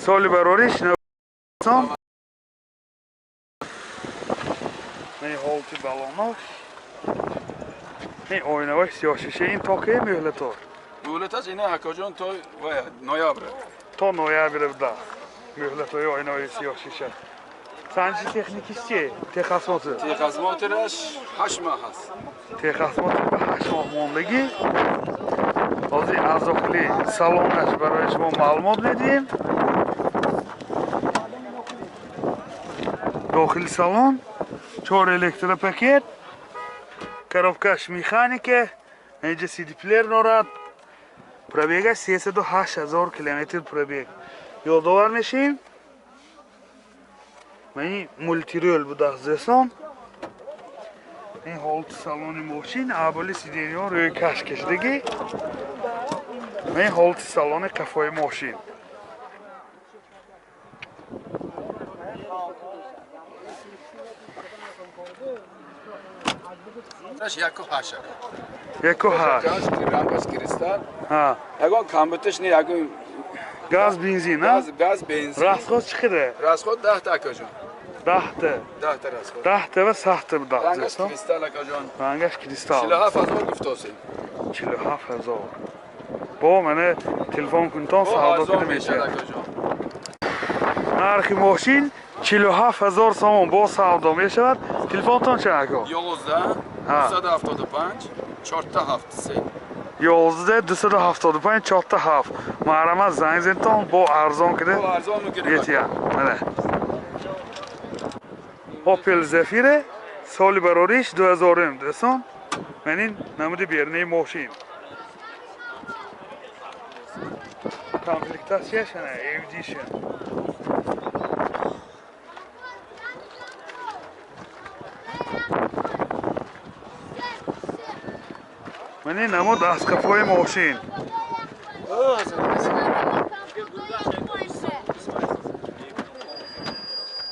Соли барориш сон. Мани ҳолати балонош. Ин оинаҳои сиёҳшиша ин то ки муҳлатор? Муҳлаташ ина акаҷон то ноябр. То ноябр да. Муҳлатҳои оинаҳои сиёҳшиша. Санҷи техникиш чи? Техосмотр. Техосмотраш 8 моҳ аст. Техосмотр ба 8 моҳ мондагӣ. Ҳозир аз дохили салонаш барои шумо маълумот медиҳем. Дохили салон 4 электропакет, коробкаш механика, инҷа CD плеер дорад. Пробегаш 308 000 километр пробег. Ёдовар мешем. Мани мултирол будааст дӯстон. Ин ҳолати салони мошин, аввали сидениҳо рӯи каш кашидагӣ. Ин ҳолати салони қафои мошин. 1.8. 1.8. Рангаш кристалл. Ягон компютер не, ягон газ бензин, а? Газ бензин. Расход чӣ қадар? Расход 10 та акаҷон. 10 та. 10 та расход. 10 та ва 7 та будааст. Рангаш кристалл акаҷон. Рангаш кристалл. 47 000 гуфтосем. 47 000. Бо мана телефон кунтон савдо кида мешавад. Нархи мошин 47 000 сомон бо савдо мешавад. Телефонтон чанд ака? 11 275 473. 11 275 47. Марҳамат занг зентон бо арзон кида. Бо арзон мекунем. Етия. Мана. Opel Zafira соли барориш 2000 дӯстон. Ман ин намуди берунаи мошин. Комплектатсияш ана AMG-ша. Ман ин намуд аз қафои мошин.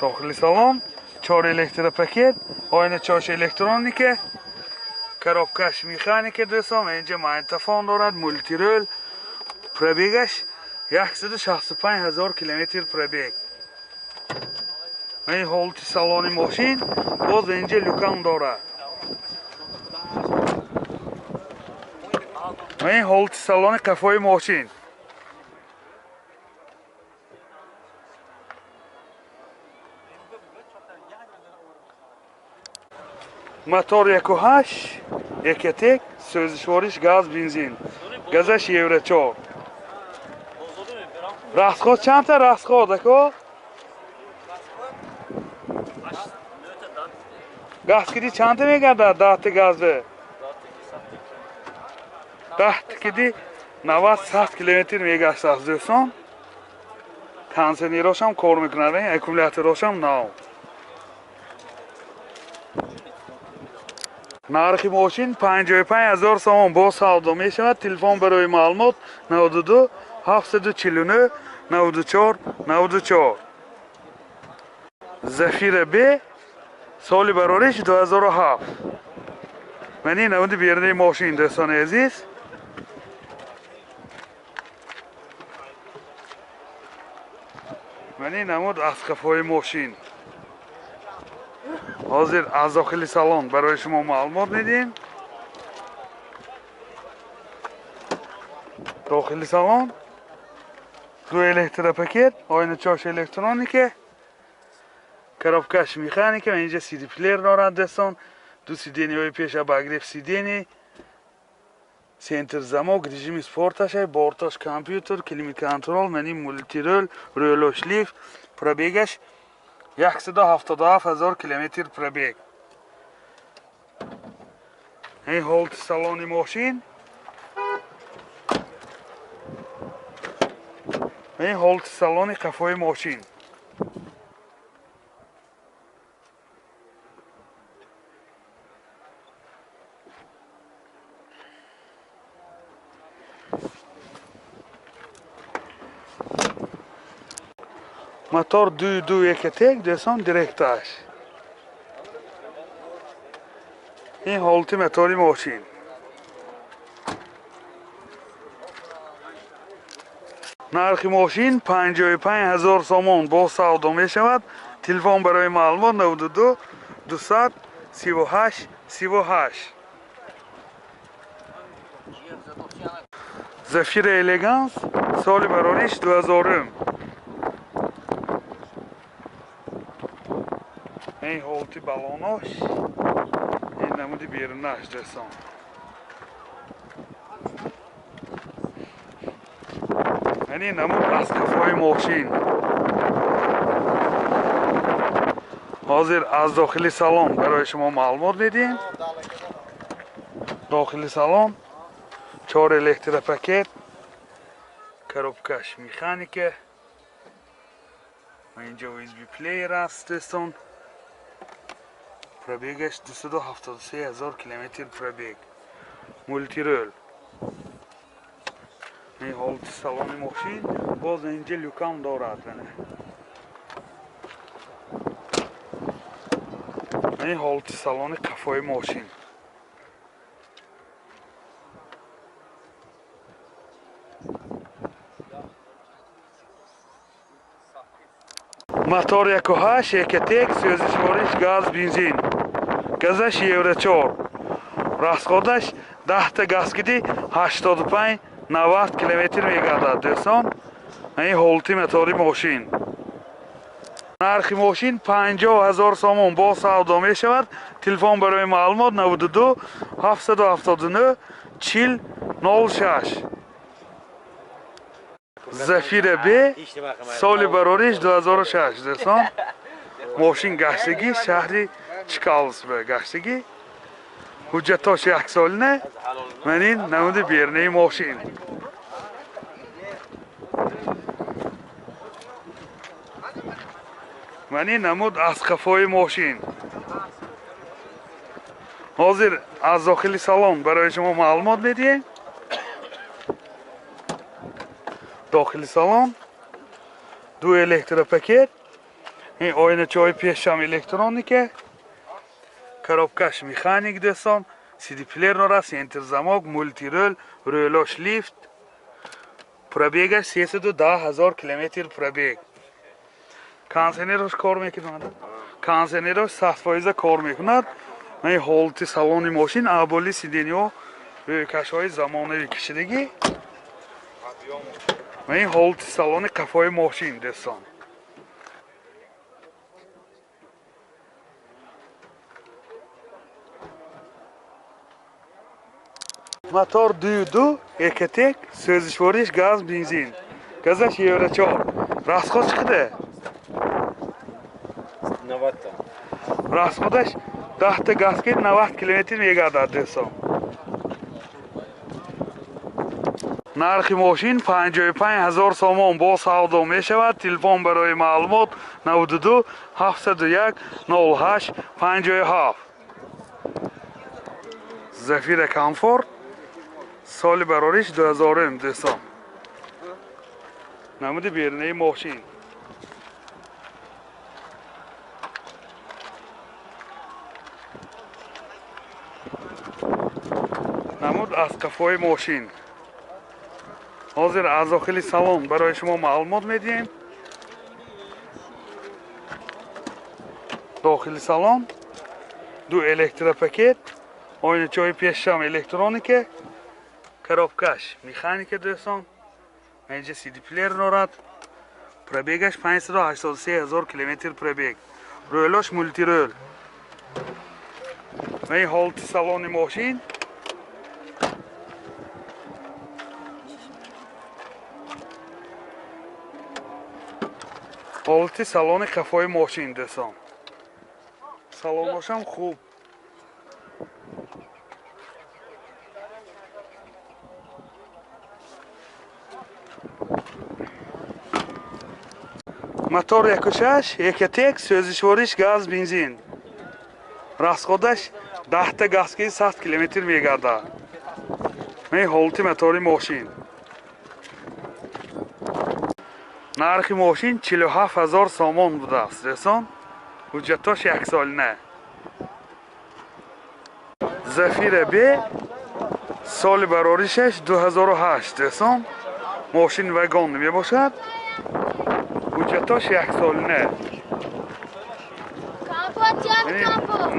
Дохили салон 4 электропакет, оина чош электроника, коробкаш механика дӯстон, инҷа магнитофон дорад, мултирол, пробегаш 165 000 километр пробег. Ин ҳолати салони мошин, боз инҷа люкам дорад. Ин ҳолати салони қафои мошин. Мотор 1.8, Ecotec, сӯзишвориш газ бензин. Газаш Евро 4. Расход чандта расход ако? Газ киди чандта мегардад? 10 газда. 10 киди 90 километр мегаштааст дӯстон. Кондиционерошам кор мекунад, аккумуляторошам нав. Нархи мошин 55 000 сомон бо савдо мешавад. Телефон барои маълумот 92 749 94 94. Зафира Б соли барориш 2007. Ман ин намуди берунаи мошин дӯстони азиз. Ман ин намуд аз қафои мошин. Ҳозир аз дохили салон барои шумо маълумот медиҳем. Дохили салон ду электропакет, оина чош электроника, коробкаш механика, инҷа CD плеер дорад дӯстон, ду сидениҳои пеш обогрев сидени, центр замок, режими спорташ, борташ компютер, климат контрол, мани мултирол, рӯлош лифт, пробегаш 177 000 километр пробег. Ин ҳолати салони мошин. Ин ҳолати салони қафои мошин. Мотор 2.2 Ecotec дӯстон директаш. Ин ҳолати мотори мошин. Нархи мошин 55 000 сомон бо савдо мешавад. Телефон барои маълумот 92 238 38. Зафира Элеганс соли барориш 2000. Ин ҳолати балонош, ин намуди берунаш дӯстон. Ин намуд аз қафои мошин. Ҳозир аз дохили салон барои шумо маълумот медиҳем. Дохили салон 4 электропакет, коробкаш механика, инҷа USB плеер аст дӯстон. Пробегаш 273 000 километр пробег. Мултирол. Ин ҳолати салони мошин, боз инҷа люкам дорад. Ин ҳолати салони қафои мошин. Мотор 1.8 Экотек, сӯзишвориш газ, бензин. Газаш Евро 4. Расходаш 10 газ гиди 85-90 километр мегардад дӯстон. Ин ҳолати мотори мошин. Нархи мошин 50 000 сомон бо савдо мешавад. Телефон барои маълумот 92 779 40 06. Зафира Б соли барориш 2006 дӯстон. Мошин гаштагӣ шаҳри Чкаловск гаштагӣ. Ҳуҷҷатош яксолина. Ман ин намуди берунаи мошин. Ман ин намуд аз қафои мошин. Ҳозир аз дохили салон барои шумо маълумот медиҳем. Дохили салон ду электропакет, ин оиначаҳои пешам электроника, коробкаш механик дӯстон, CD плеер дорад, центр замок, мултирол, рӯлош лифт. Пробегаш 310 000 километр пробег. Кондиционераш кор мекунад. Кондиционераш 100% кор мекунад. Ин ҳолати салони мошин, аболи сидениҳо, рӯйкашҳои замонавӣ кашидагӣ. Ин ҳолати салони қафои мошин дӯстон. Мотор 2.2 Экотек, сӯзишвориш газ, бензин. Газаш Евро 4. Расход чиқида? 90. Расходаш 10 газ ки 90 километр мегардад дӯстон. Нархи мошин 55 000 сомон бо савдо мешавад. Телефон барои маълумот 92 701 08 57. Зафира Комфорт соли барориш 2000 дӯстон. Намуди берунаи мошин. Намуд аз қафои мошин. Ҳозир аз дохили салон барои шумо маълумот медиҳем. Дохили салон ду электропакет, оиначаҳои пешам электроника, коробкаш механика дӯстон. Инҷа CD плеер дорад. Пробегаш 583 000 километр пробег. Рӯлош мултирол. Ин ҳолати салони мошин. Ҳолати салони қафои мошин дӯстон. Салоношам хуб. Мотор 1.6 Экотек, сӯзишвориш газ, бензин. Расходаш 10 газ ки 100 километр мегардад. Ин ҳолати мотори мошин. Нархи мошин 47 000 сомон будааст дӯстон. Ҳуҷҷатош яксолина. Зафира Б соли бароришаш 2008 дӯстон. Мошин вагон мебошад. Ҳуҷҷатош яксолина.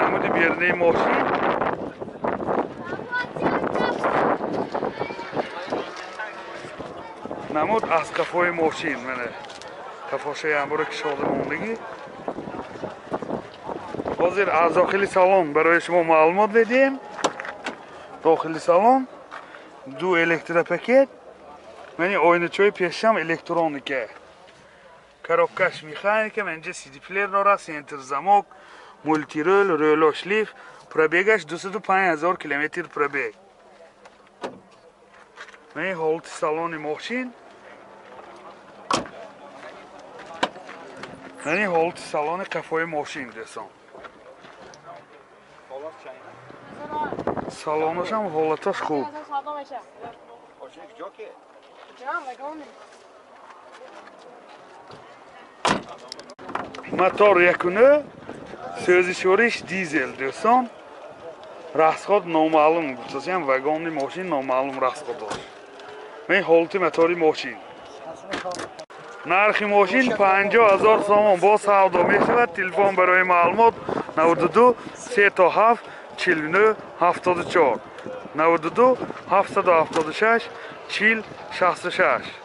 Намуди берунаи мошин. Намуд аз қафои мошин. Мана қафошаи амбора кишода мондагӣ. Ҳозир аз дохили салон барои шумо маълумот медиҳем. Дохили салон ду электропакет, мани оиначаҳои пешам электроника. Коробкаш механика, манҷа CD-плеер дорад, центр замок, мультирул, рӯлош лифт, пробегаш 205 000 километр пробег. Мани ҳолати салони мошин. Мани ҳолати салони қафои мошин дӯстон. Салонашам ҳолаташ хуб. Мотор якуна, сӯзишвориш дизел дӯстон. Расход номаълум, гуфтасиам вагони мошин номаълум расход дошт. Ман ҳолати мотори мошин. Нархи мошин 50 000 сомон бо савдо мешавад. Телефон барои маълумот 92 37 49 74 92 776 40 66.